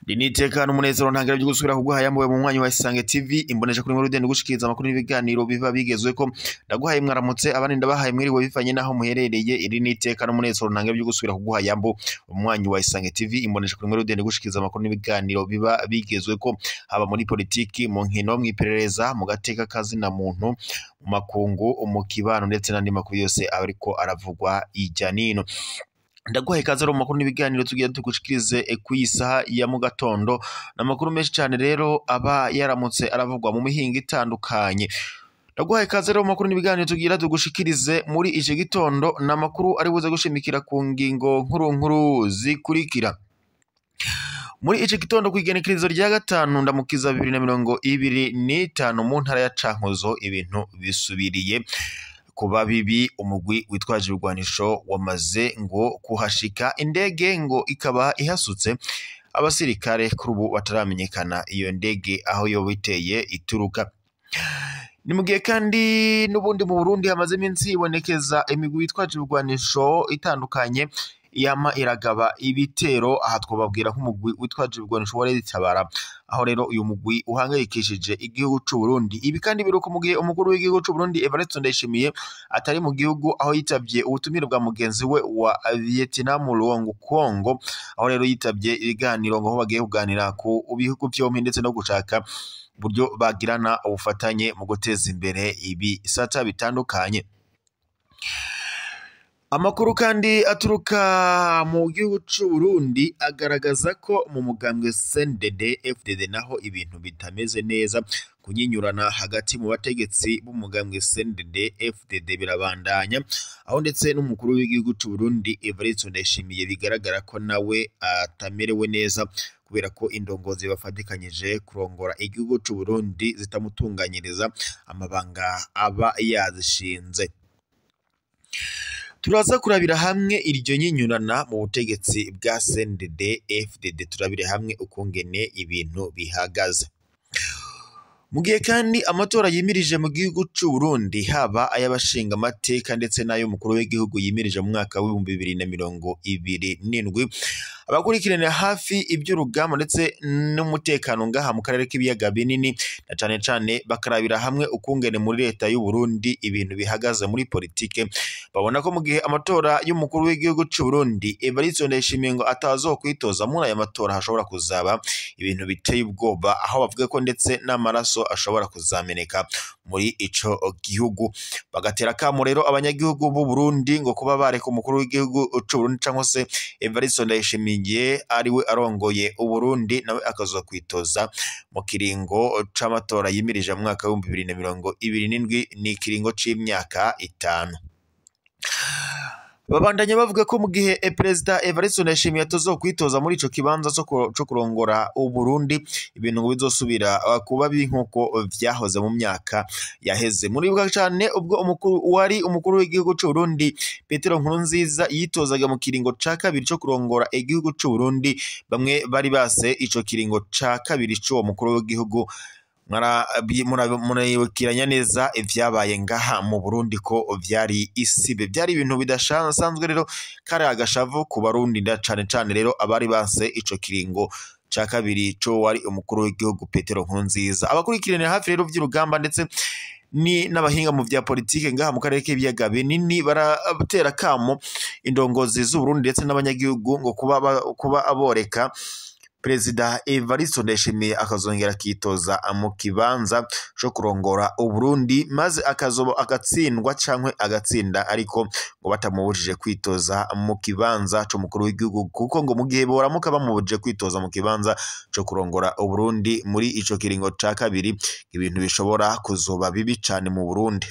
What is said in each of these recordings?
Niteka n'umunezero ntangere byo gusubira kuguha yambuwe mu mwanya wa Isange TV imbonesha kuri muri rudende gushikiriza amakuru n'ibiganiro biva bigezweko. Ndaguhaye mwaramutse, abandi ndabahaye mwiriwe bivanye naho muherereye. Iri niteka n'umunezero ntangere byo gusubira kuguha yambu mu mwanya wa Isange TV imbonesha kuri muri rudende gushikiriza amakuru n'ibiganiro biba bigezweko, haba muri politiki, mu nkino, mw'iperereza, mu gateka kazi na muntu, mu makungu, mu kibano ndetse n'andi makuru yose ariko aravugwa ijya nino. Ndaguhaye ikaze rero mu makuru n'ibiganiro tugiye tugushikirize kw'isaha ya mu gatondo. N'amakuru menshi cyane rero aba yaramutse aravugwa mu mihingo itandukanye. Ndaguhaye ikaze rero mu makuru n'ibiganiro tugira tugushikirize muri iki gitondo. N'amakuru ari buze gushimikira ku ngingo nkuru nkuru zikurikira. Muri iki gitondo kw'igenekerezo rya 5 ndamukiza 2025 mu ntara ya Cankuzo ibintu bisubiriye kuba bibi. Umugwi witwaje ibigwanisho wamaze ngo kuhashika, indege ngo ikaba ihasutse abasirikare kuri ubu bataramenyekana iyo ndege aho yoba iteye ituruka. Ni mu gihe kandi n'ubundi mu Burundi hamaze iminsi ibonekeza imigwi witwaje ibigwanisho itandukanye yama iragaba ibitero. Aha twababwira nk'umugwi witwaje ibigwanisho wa Tabara, aho rero uyu mugwi uhangayikishije igihugu c'u Burundi. Ibi kandi biruko mu gihe umukuru w'igihugu c'u Burundi Evariste Ndayishimiye atari mu gihugu, aho yitavye ubutumire bwa mugenzi we wa Vietnam Luong Congo, aho rero yitavye ibiganiro ngo bagiye kuganira ku bihugu vyompi ndetse no gushaka uburyo bagirana ubufatanye mu guteza imbere ibisata bitandukanye. Amakuru kandi aturuka mu gihugu c'u Burundi agaragaza ko mu mugambwe CNDD FDD naho ibintu bitameze neza. Kunyinyurana hagati mu bategetsi b'umugambwe CNDD FDD birabandanya, aho ndetse n'umukuru w'igihugu c'u Burundi Evariste Ndayishimiye bigaragara ko nawe atamerewe neza, kubera ko indongozi bafatikanyije kurongora igihugu c'u Burundi zitamutunganyiriza amabanga aba yazishinze. Turaza kurabira hamwe iryo nyinyurana mu butegetsi bwa CNDD FDD, turabire hamwe ukungene ibintu bihagaze. Mu gihe kandi amatora yimirije mu gihugu c'u Burundi, haba ay'abashinga amateka ndetse n'ay'umukuru w'igihugu yimirije mu mwaka w'ibihumbi 2027, abakurikiranira hafi iby'urugamba ndetse n'umutekano ngaha mu karere k'ibiyaga binini na cane cane bakarabira hamwe ukungene muri leta y'u Burundi ibintu bihagaze muri politike, babona ko mu gihe amatora y'umukuru w'igihugu c'u Burundi Evariste Ndayishimiye ngo atazokwitoza muri aya matora, hashobora kuzaba ibintu biteye ubwoba, aho bavuga ko ndetse n'amaraso ashobora kuzameneka muri ico gihugu. Bagatera kamo rero abanyagihugu b'u Burundi ngo kuba bareka umukuru w'igihugu c'u Burundi cyangwa se Evariste Ndayishimiye ariwe arongoye u Burundi, nawe akaza kwitoza mu kiringo c'amatora yimirije mu mwaka w'ibihumbi 2027, ni ikiringo c'imyaka 5. Babandanya bavuga ko mu gihe Perezida Evariste Ndayishimiye atazokwitoza muri ico kibanza co kurongora u Burundi, ibintu ngo bizosubira kuba bibi nkuko vyahoze mu myaka yaheze. Muribuka cane ubwo wari umukuru w'igihugu c'u Burundi Petero Nkurunziza yitozaga mu kiringo ca kabiri co kurongora igihugu c'u Burundi, bamwe bari base ico kiringo ca kabiri c'uwo mukuru w'igihugu. Muribukiranya neza ivyabaye ngaha mu Burundi ko vyari isibe, vyari ibintu bidasanzwe. Rero kari agashavu ku Barundi nda cane cane rero abari banse ico kiringo ca kabiri co wari umukuru w'igihugu Petero Nkurunziza. Abakurikiranira hafi rero vy'urugamba ndetse ni n'abahinga mu vya politike ngaha mu karere k'ibiyaga binini baratera kamo indongozi z'u Burundi ndetse n'abanyagihugu ngo kuba aboreka Perezida Evariste Ndayishimiye akazongera akitoza mu kibanza co kurongora Uburundi, maze akazoba agatsindwa cankwe agatsinda, ariko ngo batamubujije kwitoza mu kibanza c'umukuru w'igihugu, kuko ngo mu gihe boramuka bamubujije kwitoza mu kibanza co kurongora Uburundi muri ico kiringo ca kabiri, ibintu bishobora kuzoba bibi cane mu Burundi.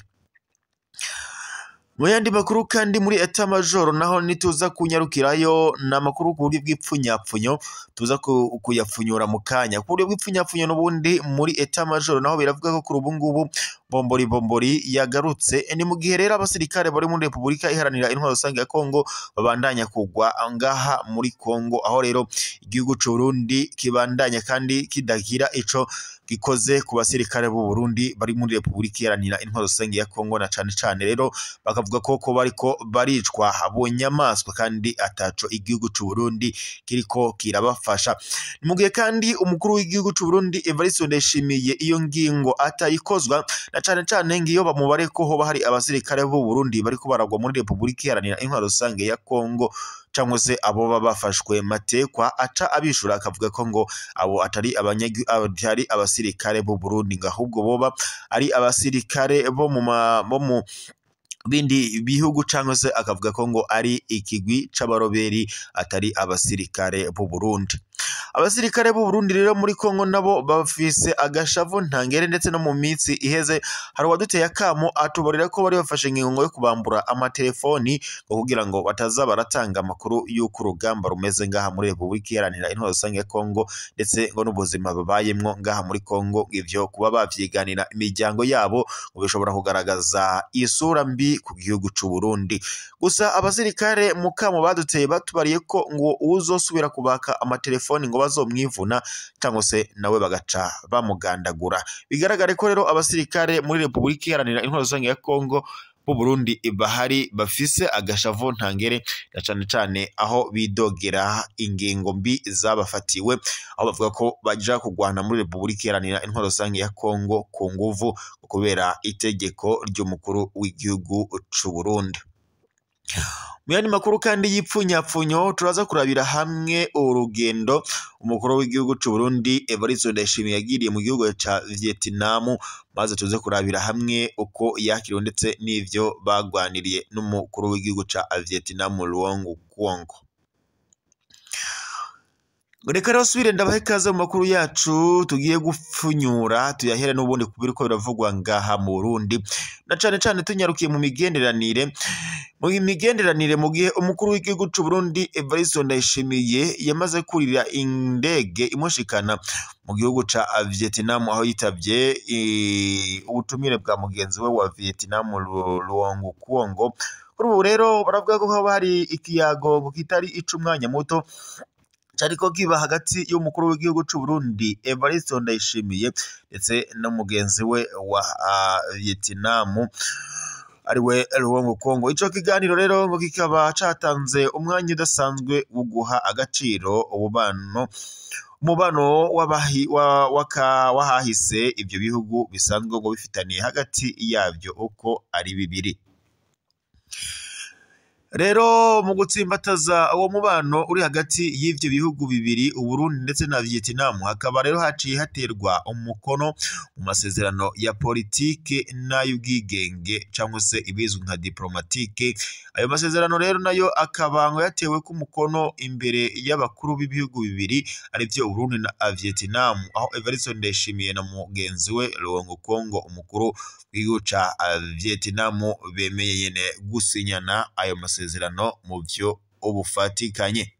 Mu yandi makuru kandi muri eta majoro naho nituza kunyarukirayo, na makuru ku buryo bw'ipfunyapfunyo tuza kuyapfunyura mu kanya. Ku buryo bw'ipfunyapfunyo n'ubundi muri eta majoro naho biravuga ko kuri ubu ngubu bombori bombori yagarutse. Ni mu gihe rero abasirikare bari muri Repubulika Iharanira Intwaro Rusange ya Kongo babandanya kugwa ngaha muri Kongo, aho rero igihugu c'u Burundi kibandanya kandi kidagira ico gikoze ku basirikare b'u Burundi bari muri Republika Iharanira Intwaro Rusange ya Kongo, na cane cane rero bakavuga ko bariko baricwa bunyamaswa kandi ataco igihugu c'u Burundi kiriko kirabafasha. Ni mu gihe kandi umukuru w'igihugu c'u Burundi Evariste Ndayishimiye iyo ngingo atayikozwa, na cane cane ngiyo bamubare ko hoba hari abasirikare b'u Burundi bariko baragwa muri Republika Iharanira Intwaro Rusange ya Kongo, cyangwa se abo baba bafashwe matekwa, aca abishura akavuga ko ngo abo atari atari abasirikare b'u Burundi, ngo ahubwo boba ari abasirikare bo mu bindi bihugu, cyangwa se akavuga ko ngo ari ikigwi c'abaroberi atari abasirikare b'u Burundi. Abasirikare b'u Burundi rero muri Kongo nabo bafise agashavu ntangere, ndetse no mu minsi iheze hari uwaduteye akamo atubarira ko bari bafashe ingingo yo kubambura amatelefoni ngo kugira ngo bataza baratanga amakuru y'uko urugamba rumeze ngaha muri Republika Iharanira Intwaro Rusange ya Kongo, ndetse ngo n'ubuzima babayemwo ngaha muri Kongo. Ivyo kuba bavyiganira imiryango yabo ngo bishobora kugaragaza isura mbi ku gihugu c'u Burundi. Gusa abasirikare mu kamo baduteye batubariye ko ngo uwuzosubira kubaka amatelefoni ngo bazomwivuna, cyangwa se nawe bagaca bamugandagura. Bigaragare ko rero abasirikare muri Republika Iharanira Intwaro Rusange ya Kongo b'u Burundi bahari bafise agashavu ntangere, na cane cane aho bidogera ingingo mbi zabafatiwe, aho bavuga ko baja kugwana muri Republika Iharanira Intwaro Rusange ya Kongo ku nguvu kubera itegeko ry'umukuru w'igihugu c'u Burundi. Mu yandi makuru kandi y'ipfunyapfunyo turaza kurabira hamwe urugendo umukuru w'igihugu c'u Burundi Evariste Ndayishimiye yagiriye mu gihugu ca Vietnam, maze tuze kurabira hamwe uko yakiriwe ndetse n'ivyo bagwaniriye n'umukuru w'igihugu ca Vietnam Luong Cuong. Reka rero subire ndabahe ikaze mu makuru yacu tugiye gupfunyura, tuyahere n'ubundi ku biriko biravugwa ngaha mu Burundi, na cane cane tunyarukiye mu migenderanire. Mu migenderanire, mu gihe umukuru w'igihugu c'u Burundi Evariste Ndayishimiye yamaze kurira indege imushikana mu gihugu ca Vietnam, aho yitavye ubutumire bwa mugenzi we wa Vietnam Luong Cuong. Kuri ubu rero baravuga ko haba hari ikiyago kitari ic'umwanya muto cariko kiba hagati y'umukuru w'igihugu c'u Burundi Evariste Ndayishimiye ndetse na mugenzi we wa Vietnam ariwe Luong Cuong. Ico kiganiro rero ngo kikaba catanze umwanya udasanzwe wo guha agaciro umubano wahahise ivyo bihugu bisanzwe ngo bifitaniye hagati yavyo uko ari bibiri. Rero mu gutsimbataza uwo mubano uri hagati y'ivyo bihugu bibiri, Uburundi ndetse na Vietnam, hakaba rero haciye haterwa umukono mu masezerano ya politike n'ay'ubwigenge cyangwa se ibizwi nka diplomatike. Ayo masezerano rero nayo akaba ngo yatewe ku mukono imbere y'abakuru b'ibihugu bibiri arivyo Uburundi na Vietnam, aho Evariste Ndayishimiye na mugenzi we Luong Cuong umukuru w'igihugu ca Vietnam bemeye nyene gusinyana ayo masezerano mu vyo ubufatikanye.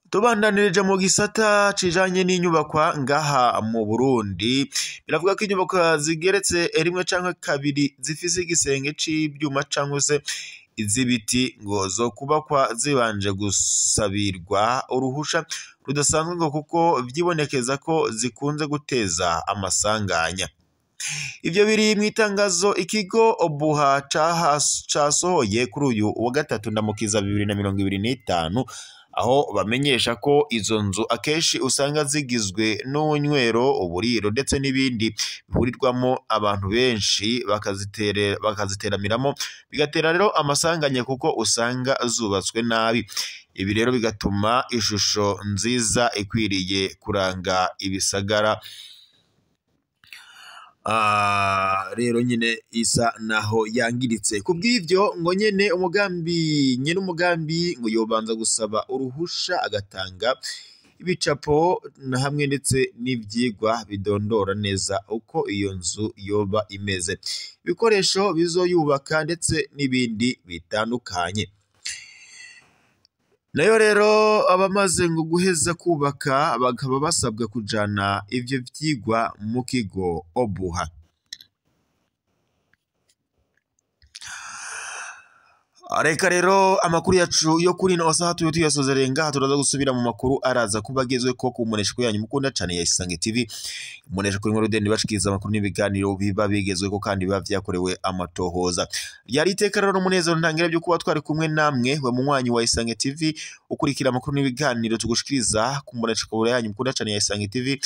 Tubandanirije mu gisata cijanye n'inyubakwa ngaha mu Burundi, biravuga ko inyubakwa zigeretse rimwe canke kabiri zifise igisenge c'ivyuma canke se iz'ibiti ngo zo kubakwa zibanje gusabirwa uruhusha rudasanzwe, ngo kuko vyibonekeza ko zikunze guteza amasanganya. Ivyo biri mw'itangazo ikigo Obuha casohoye kuri uyu wa gatatu Ndamukiza 2025, aho bamenyesha ko izo nzu akenshi usanga zigizwe n'unywero, uburiro ndetse n'ibindi bihurirwamo abantu benshi bakaziteramiramo, bigatera rero amasanganya kuko usanga zubatswe nabi. Ibi rero bigatuma ishusho nziza ikwiriye kuranga ibisagara rero nyine isa naho yangiritse. Kubw'ivyo ngo nyene umugambi nyene umugambi ngo yobanza gusaba uruhusha agatanga ibicapo na hamwe ndetse n'ivyigwa bidondora neza uko iyo nzu yoba imeze, ibikoresho bizoyubaka ndetse n'ibindi bitandukanye. Nayo rero abamaze ngo guheza kubaka bakaba basabwa kujana ivyo vyigwa mu kigo Obuha. Reka rero amakuru yacu yo kuri ino saha tube tuyasozereye ngaha, turaza gusubira mu makuru araza kuba agezwe ko ku mbonesha yanyu mukunda cane ya Isange TV, imbonesha kuri Rudende bashikiriza amakuru n'ibiganiro biba bigezweko kandi biba vyakorewe amatohoza. Ryari iteka rero n'umunezero ntangira byo kuba twari kumwe namwe, we munywanyi wa Isange TV, ukurikira amakuru n'ibiganiro tugushikiriza ku mbonesha kure yanyu mukunda cane ya Isange TV,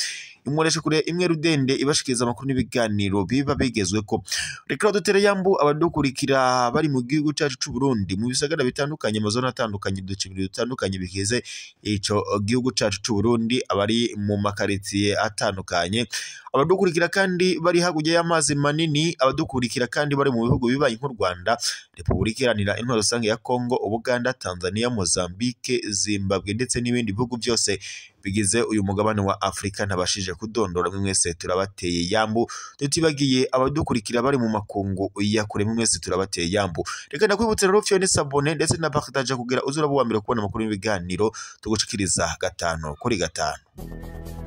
imbonesha kure imwe Rudende ibashikiriza amakuru n'ibiganiro biba bigezweko. Reka dutere yambu abadukurikira bari mu gihugu cacu c'u Burundi, mu bisagara bitandukanye, mu zone atandukanye, uducibiri dutandukanye bigize ico gihugu cacu c'u Burundi, abari mu makaritsiye atandukanye, abadukurikira kandi bari hakurya y'amazi manini, abadukurikira kandi bari mu bihugu bibaye nk'u Rwanda, Repubulika Iharanira Intwaro Rusange ya Kongo, Ubuganda, Tanzania, Mozambique, Zimbabwe ndetse n'ibindi bihugu byose bigize uyu mugabane wa Afrika ntabashije kudondora. Mwe mwese turabateye yambu, tutibagiye abadukurikira bari mu makungu ya kure, mwe mwese turabateye yambu. Reka ndakwibutsa rero fyone sabone ndetse na partage kugira uzura buwa mbere kubona amakuru y'ibiganiro tugushikiriza 5 kuri 5.